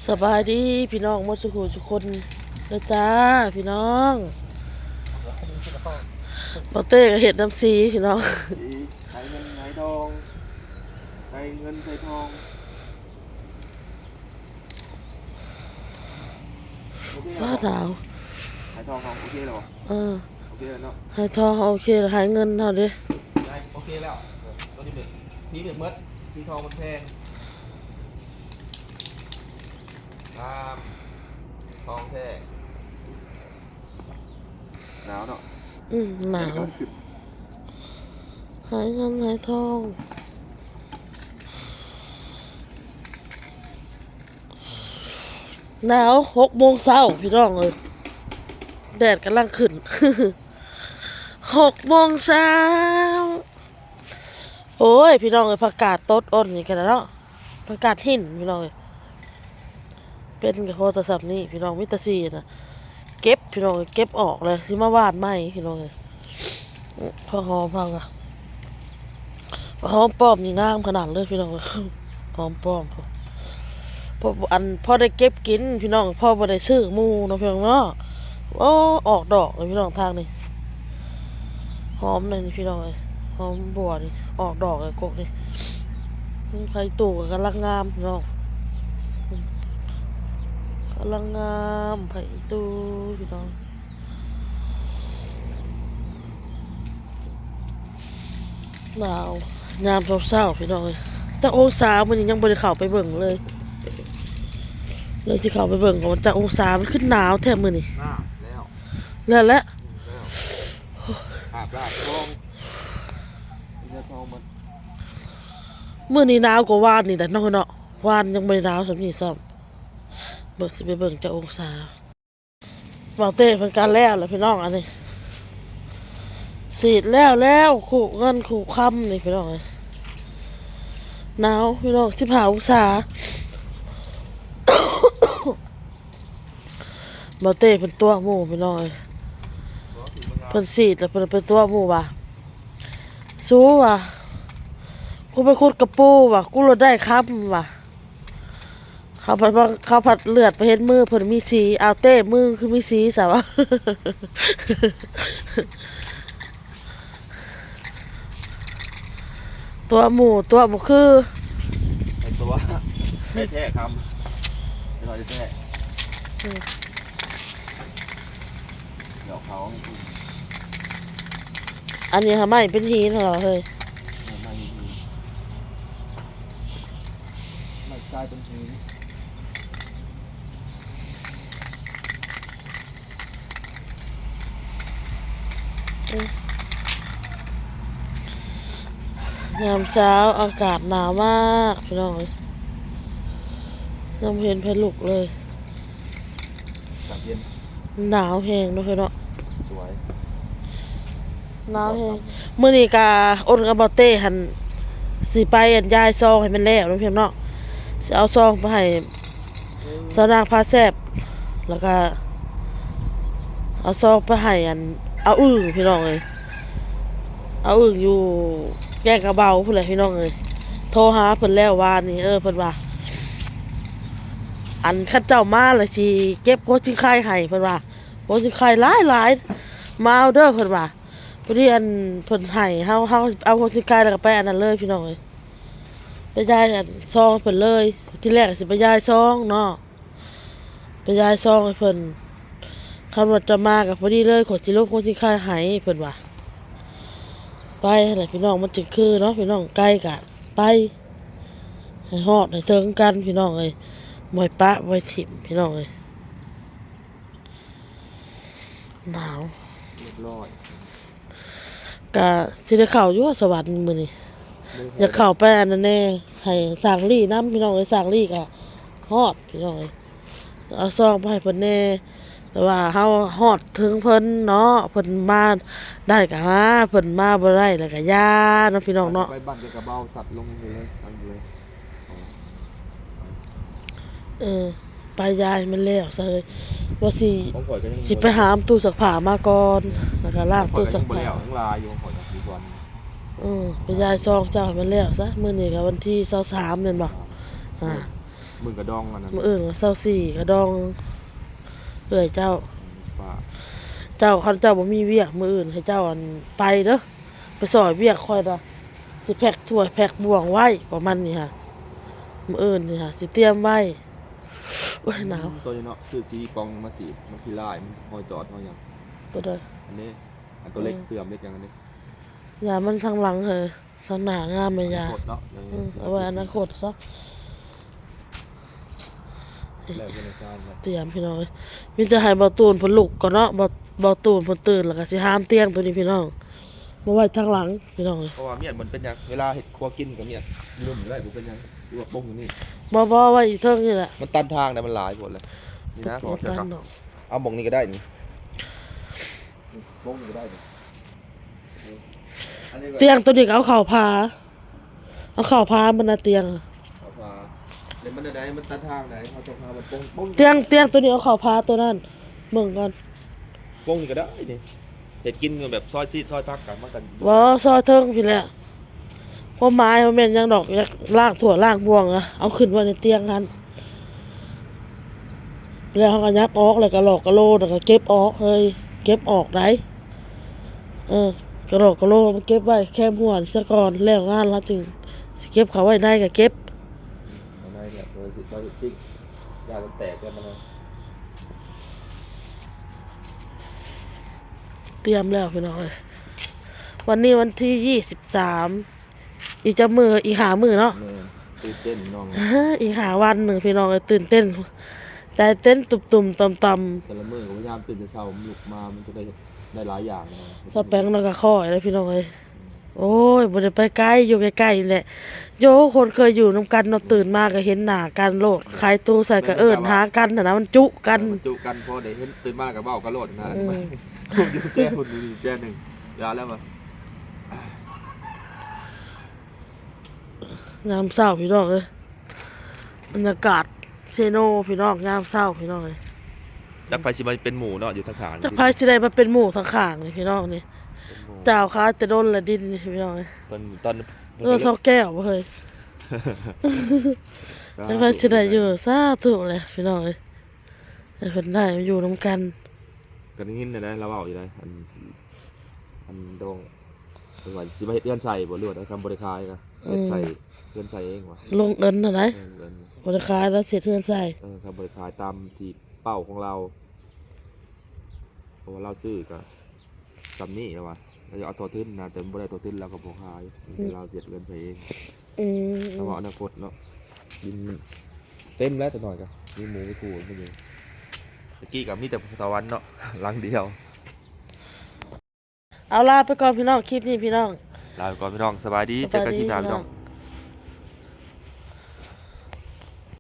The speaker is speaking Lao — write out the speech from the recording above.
ສະບາຍດີພີ່ນ້ອງໝົດສູ່ຜູ້ສູ່ຄົນເດີຈ້າພີ່ນ້ອງ. ບ່າວເຕ້ກໍເຮັດນ້ຳສີພີ່ນ້ອງ. ຫາຍເງິນຫາຍທອງ ໃສ່ເງິນໃສ່ທອງ. ໂອເຄແລ້ວບໍ່? ຫາຍທອງເຮົາໂອເຄແລ້ວບໍ່? ເອີ ໂອເຄແລ້ວເນາະ. ຫາຍທອງເຮົາໂອເຄແລ້ວ ຫາຍເງິນເຮົາເດ້? ໄດ້ ໂອເຄແລ້ວ. ໂຕນີ້ເປັນສີເປັນໝົດ ສີທອງມັນແພງ. ງາມ ທອງແທ້. ໜາວເນາະ. ອືມ ໜາວ. ຫາຍເງິນຫາຍທອງ. ໜາວ ຫົກໂມງເຊົ້າພີ່ນ້ອງເອີຍ ແດດກຳລັງຂຶ້ນ ຫົກໂມງເຊົ້າ. ໂອ້ຍ ພີ່ນ້ອງເອີຍ ຜັກກາດຕົດອົນນີ້ກໍໄດ້ເນາະ ຜັກກາດຫີນພີ່ນ້ອງເອີຍ. ເປັນກໍພໍແຕ່ສ່ຳນີ້ພີ່ນ້ອງ ມີແຕ່ຊິນະ ເກັບພີ່ນ້ອງເອີຍ ເກັບອອກແລ້ວຊິມາຫວ່ານໃໝ່ພີ່ນ້ອງເອີຍ. ຜັກຫອມເຮົາກະ ຜັກຫອມປ້ອມນີ້ງາມຂະໜາດເລີຍພີ່ນ້ອງເອີຍ ຫອມປ້ອມ ພໍ ອັນ ພໍໄດ້ເກັບກິນພີ່ນ້ອງ ພໍບໍ່ໄດ້ຊື້ໝູ່ເນາະພີ່ນ້ອງເນາະ. ໂອ້ ອອກດອກເລີຍພີ່ນ້ອງທາງນີ້ ຫອມນີ້ພີ່ນ້ອງເອີຍ ຫອມບົວນີ້ອອກດອກແລ້ວກົກນີ້. ອືມ ຜັກອີ່ຕູກໍກຳລັງງາມພີ່ນ້ອງ ອືມ ກຳລັງງາມຜັກອີ່ຕູພີ່ນ້ອງ. ໜາວ ຍາມເຊົ້າໆ ພີ່ນ້ອງເອີຍ ຈັກອົງສາ ມື້ນີ້ຍັງບໍ່ໄດ້ເຂົ້າໄປເບິ່ງເລີຍ ເລີຍຊິເຂົ້າໄປເບິ່ງກ່ອນ ຈັກອົງສາ ມັນຄືໜາວແທ້ມື້ນີ້. ໜາວແລ້ວ ແລ້ວແຫຼະ ອືມ ແລ້ວ ອາບນ້ຳທອງ ເຫຼືອທອງມັນ. ມື້ນີ້ໜາວກວ່າວານນີ້ແຫຼະເນາະ ວານຍັງບໍ່ໄດ້ໜາວສ່ຳນີ້ຊ້ຳ. ເບິ່ງ ຊິໄປເບິ່ງຈັກອົງສາ. ບ່າວເຕ້ເພິ່ນກະແລ້ວແຫຼະພີ່ນ້ອງ ອັນນີ້ສີດແລ້ວແລ້ວ ຄຸເງິນຄຸຄຳນີ້ພີ່ນ້ອງເອີຍ. ໜາວພີ່ນ້ອງ ສິບຫ້າອົງສາ. ບ່າວເຕ້ເພິ່ນຕົວະໝູ່ພີ່ນ້ອງເອີຍ ເພິ່ນສີດແລ້ວເພິ່ນໄປຕົວະໝູ່ວ່າ ສູວ່າ ກູໄປຂຸດກະປູວ່າ ກູລະໄດ້ຄຳວ່າ. ເຂົາພັດວ່າ ເຂົາພັດເຫຼືອດໄປເຫັນມືເພິ່ນມີສີ ອ້າວ ເຕ້ ມືຄືມີສີຊະວະ. ຕົວະໝູ່ ຕົວະບໍ່ຄື ໄອ້ຕົວະ ໄດ້ແທ້ຄຳ ໄດ້ແທ້ ອືມ ດອກເຂົາ ອັນນີ້ຫາໄມ້ເປັນຫີນຫັ້ນລະເຮີ້ຍ ໄມ້ເປັນຫີນ ໄມ້ກາຍເປັນຫີນ. ຍາມເຊົ້າອາກາດໜາວມາກພີ່ນ້ອງເອີຍ ຍັງບໍ່ເຫັນໃຜລຸກເລີຍ. ອາກາດເຢັນ ໜາວແຮງເນາະເຮີ້ຍເນາະ ສວຍ ໜາວແຮງ. ມື້ນີ້ກະອົນກັບບ່າວເຕ້ຫັ້ນ ຊິໄປອັນຍ້າຍຊອງໃຫ້ມັນແລ້ວເນາະພີ່ນ້ອງເນາະ ຊິເອົາຊອງໄປໃຫ້ ເອີ ສາວນາງພາແຊບ ແລ້ວກະເອົາຊອງໄປໃຫ້ອັນ ອາອຶ່ງພີ່ນ້ອງເອີຍ ອາອຶ່ງຢູ່ແກ້ງກະເບົາພຸ້ນແຫຼະພີ່ນ້ອງເອີຍ. ໂທຫາເພິ່ນແລ້ວວານນີ້ ເອີ ເພິ່ນວ່າ ອັນ ຄັນເຈົ້າມາລະຊິເກັບຫົວຊິງໄຄໃຫ້ ເພິ່ນວ່າ ຫົວຊິງໄຄຫຼາຍໆ ມາເອົາເດີ ເພິ່ນວ່າ. ພໍດີອັນ ເພິ່ນໃຫ້ເຮົາ ເຮົາເອົາຫົວຊິງໄຄແລ້ວກໍໄປອັນນັ້ນເລີຍພີ່ນ້ອງເອີຍ ໄປຢາຍອັນຊອງເພິ່ນເລີຍ. ທີແລກຊິໄປຢາຍຊອງເນາະ ໄປຢາຍຊອງໃຫ້ເພິ່ນ ຄັນວ່າຈະມາກໍພໍດີເລີຍ ຂ້ອຍຊິລົບຫົວຊິງໄຄໃຫ້ ເພິ່ນວ່າ. ໄປຫັ້ນແຫຼະພີ່ນ້ອງ ມັນຈຶ່ງຄືເນາະພີ່ນ້ອງ ໄກກະໄປ ໃຫ້ຮອດໃຫ້ເຖິງກັນພີ່ນ້ອງເອີຍ ບໍ່ໃຫ້ປະບໍ່ໃຫ້ຖິ້ມພີ່ນ້ອງເອີຍ. ໜາວ ຮຽບຮ້ອຍ ກະຊິໄດ້ເຂົ້າຢູ່ສະຫວັນມື້ນີ້ ຢາກເຂົ້າໄປອັນນັ້ນແດ່ ໃຫ້ຊ່າງລີ້ນຳພີ່ນ້ອງເອີຍ ຊ່າງລີ້ກະຮອດພີ່ນ້ອງເອີຍ ເອົາຊອງໄປໃຫ້ເພິ່ນແດ່ ແຕ່ວ່າເຮົາຮອດເຖິງເພິ່ນເນາະ ເພິ່ນມາໄດ້ກະມາ ເພິ່ນມາບໍ່ໄດ້ແລ້ວກະຢ່າເນາະພີ່ນ້ອງເນາະ. ໄປບ້ານແກກະເບົາ ສັດລົງເລີຍ ເອົາເລີຍ. ເອີ ໄປຢາຍມັນແລ້ວຊະເຮີ້ຍ ວ່າຊິ ຂອງຂ້ອຍກໍຍັງ ຊິໄປຫາຕູ້ຊັກຜ້າມາກ່ອນ ແລ້ວກໍລ້າງຕູ້ຊັກຜ້າ ຍັງບໍ່ແລ້ວ ຍັງຫຼາຍຢູ່ ຂອງຂ້ອຍກໍຄືກ່ອນ. ເອີ ໄປຢາຍຊອງເຈົ້າໃຫ້ມັນແລ້ວຊະ ມື້ນີ້ກໍວັນທີຊາວສາມແມ່ນບໍ່? ອ່າ ອ່າ ມື້ກະດອງອັນນັ້ນ ມື້ອື່ນກະຊາວສີ່ກະດອງ ເອື້ອຍເຈົ້າ ປ້າ ເຈົ້າ ຄັນເຈົ້າບໍ່ມີວຽກມື້ອື່ນໃຫ້ເຈົ້າອັນໄປເດີ ໄປຊ່ອຍວຽກຂ້ອຍນະ ຊິແພັກຖ້ວຍແພັກບ່ວງໄວ້ ປະມານນີ້ຫະ ມື້ອື່ນນີ້ຫະ ຊິຕຽມໄວ້ ໂອ້ຍ ໜາວ ອືມ ໂຕນີ້ເນາະ ຊື້ສີ່ກ່ອງມາສີດ ມັນຂີ້ລາຍ ມັນຮອຍຈອດຮອຍຫຍັງ ໂຕໃດ ອັນນີ້ ອັນໂຕເຫຼັກ ອືມ ເຊື່ອມເຫຼັກຫຍັງອັນນີ້ ຢ່າມັນທາງຫຼັງເຮີ ທາງໜ້າງາມແມ່ນຢາ ອະນາຄົດເນາະ ເອີ ເອີ ເອົາໄວ້ອະນາຄົດຊະ ແລ້ວເຮັດໃຫ້ຊາຍ ຕຽມພີ່ນ້ອງເອີຍ ມີແຕ່ໃຫ້ບ່າວຕູນເພິ່ນລຸກກ່ອນເນາະ ບ່າວ ບ່າວຕູນເພິ່ນຕື່ນແລ້ວກະຊິຫາມຕຽງໂຕນີ້ພີ່ນ້ອງ ມາໄວ້ທາງຫຼັງພີ່ນ້ອງເອີຍ ເພາະວ່າມຽນມັນເປັນຫຍັງ ເວລາເຮັດຄົວກິນກະມຽນ ຢູ່ລຸ່ມກະໄດ້ບໍ່ເປັນຫຍັງ ຫຼືວ່າປົງຢູ່ນີ້ ບໍ່ ບໍ່ ໄວ້ຢູ່ເທິງນີ້ແຫຼະ ມັນຕັນທາງໄດ໋ ມັນຫຼາຍໂພດແຫຼະ ນີ້ນະ ມັນຕັນເນາະ ເອົາໝ່ອງນີ້ກະໄດ້ນີ້ ປົງນີ້ກະໄດ້ນີ້ ອັນນີ້ ຕຽງໂຕນີ້ກະເອົາເຂົ້າຜາ ເອົາເຂົ້າຜາມັນນະຕຽງ ເອົາຜາ ແລ້ວມັນອັນໃດ ມັນຕັດທາງໃດ ເຮົາຕ້ອງຫາມັນປົງ ປົງ ຕຽງ ຕຽງໂຕນີ້ເອົາເຂົ້າຜາໂຕນັ້ນ ເບິ່ງກ່ອນ ປົງນີ້ກະໄດ້ນີ້ ເຮັດກິນແບບຊອຍຊີ້ນຊອຍຜັກກະ ມັນກະ ບໍ່ ຊອຍເທິງພີ້ແຫຼະ ຄວາມໝາຍບໍ່ແມ່ນຫຍັງດອກ ຢາກລ້າງຖ້ວຍລ້າງບ່ວງ ເອົາຂຶ້ນໄວ້ໃນຕຽງຫັ້ນ ແລ້ວເຮົາກະຫຍັບອອກ ແລ້ວກະຫຼອກກະໂລ ແລ້ວກະເກັບອອກເຮີ້ຍ ເກັບອອກໄດ໋ ເອີ ກະຫຼອກກະໂລມາເກັບໄວ້ແຄມຫົວຊະກ່ອນ ແລ້ວງານລາວຈຶ່ງຊິເກັບເຂົ້າໄວ້ໃນກະເກັບ ເອົາໃນແຫຼະ ເພື່ອຊິໄວ້ເຮັດຊິ້ງ ຢ້ານມັນແຕກ ຢ້ານມັນ ຕຽມແລ້ວພີ່ນ້ອງເອີຍ ວັນນີ້ວັນທີຊາວສາມ ອີກຈັກມື້ ອີກຫ້າມື້ເນາະ ແມ່ນ ຕື່ນເຕັ້ນນ້ອງ ອີກຫ້າວັນໜຶ່ງພີ່ນ້ອງເອີຍ ຕື່ນເຕັ້ນ ໃຈເຕັ້ນຕຸ່ມໆຕ່ຳໆ ແຕ່ລະມື້ກະພະຍາຍາມຕື່ນແຕ່ເຊົ້າ ລຸກມາມັນຈະໄດ້ ໄດ້ຫຼາຍຢ່າງເນາະ ສາວແປ້ງນະກະຄອຍເດ້ພີ່ນ້ອງເອີຍ ອືມ ໂອ້ຍ ບໍ່ໄດ້ໄປໄກ ຢູ່ໃກ້ໆນີ້ແຫຼະ ໂຢ ຄົນເຄີຍຢູ່ນຳກັນເນາະ ຕື່ນມາກະເຫັນໜ້າກັນໂລດ ຂາຍຕູ້ໃສ່ກະເອີ້ນຫາກັນຫັ້ນນະ ມັນຈຸກັນ ມັນຈຸກັນ ພໍໄດ້ເຫັນຕື່ນມາກະເວົ້າກັນໂລດຫັ້ນນະ ອືມ ຢູ່ແຈພຸ້ນ ຢູ່ແຈໜຶ່ງ ຢ່າແລ້ວວ່າ ຍາມເຊົ້າພີ່ນ້ອງເອີຍ ບັນຍາກາດເຊໂນພີ່ນ້ອງ ຍາມເຊົ້າພີ່ນ້ອງເອີຍ ຈັກໃຜຊິມາເປັນໝູ່ເນາະ ຢູ່ທາງຂ້າງ ຈັກໃຜຊິໄດ້ມາເປັນໝູ່ທາງຂ້າງນີ້ພີ່ນ້ອງນີ້ ເປັນໝູ່ ຈ້າວຂາຍແຕ່ດົນລະດິນນີ້ພີ່ນ້ອງເອີຍ ເພິ່ນຕອນ ເອີ ເພິ່ນກະເຈົ້າແກ້ວເຮີ້ຍ ຈັກໃຜຊິໄດ້ຢູ່ ສາທຸແຫຼະພີ່ນ້ອງເອີຍ ໃຫ້ເພິ່ນໄດ້ມາຢູ່ນຳກັນ ກະໄດ້ຍິນແນວໃດລາວເວົ້າຢູ່ໃດ໋ ອັນ ອັນດອງ ເພິ່ນວ່າຊິມາເຮັດເຮືອນໃສ່ບໍ່ ຫຼືວ່າໃດ໋ ຄັນບໍ່ໄດ້ຂາຍກະ ອືມ ເຮັດໃສ່ເຮືອນໃສ່ເອງວ່າ ລົງເງິນຫັ້ນໃດ໋ ລົງເງິນ ບໍ່ໄດ້ຂາຍລາວຊິເຮັດເຮືອນໃສ່ ເອີ ຄັນບໍ່ໄດ້ຂາຍຕາມທີ່ເປົ້າຂອງລາວ ເພາະວ່າລາວຊື້ກະຊ່ຳນີ້ລາວວ່າ ລາວຢາກເອົາຕໍ່ທຶນນະ ແຕ່ບໍ່ໄດ້ຕໍ່ທຶນລາວກະບໍ່ຂາຍ ອືມ ລາວຊິເຮັດເຮືອນໃສ່ເອງ ອືມ ລາວວ່າອະນາຄົດເນາະ ດິນມັນເຕັມແລ້ວ ແຕ່ໜ້ອຍກະມີໝູມີຄູ່ມັນຢູ່ ຕະກີ້ກະມີແຕ່ສະຫວັນເນາະ ຫຼັງດຽວ. ເອົາ ລາໄປກ່ອນພີ່ນ້ອງ ຄລິບນີ້ພີ່ນ້ອງ ລາໄປກ່ອນພີ່ນ້ອງ ສະບາຍດີ ເຈີກັນຄລິບໜ້າພີ່ນ້ອງ ສະບາຍດີພີ່ນ້ອງ.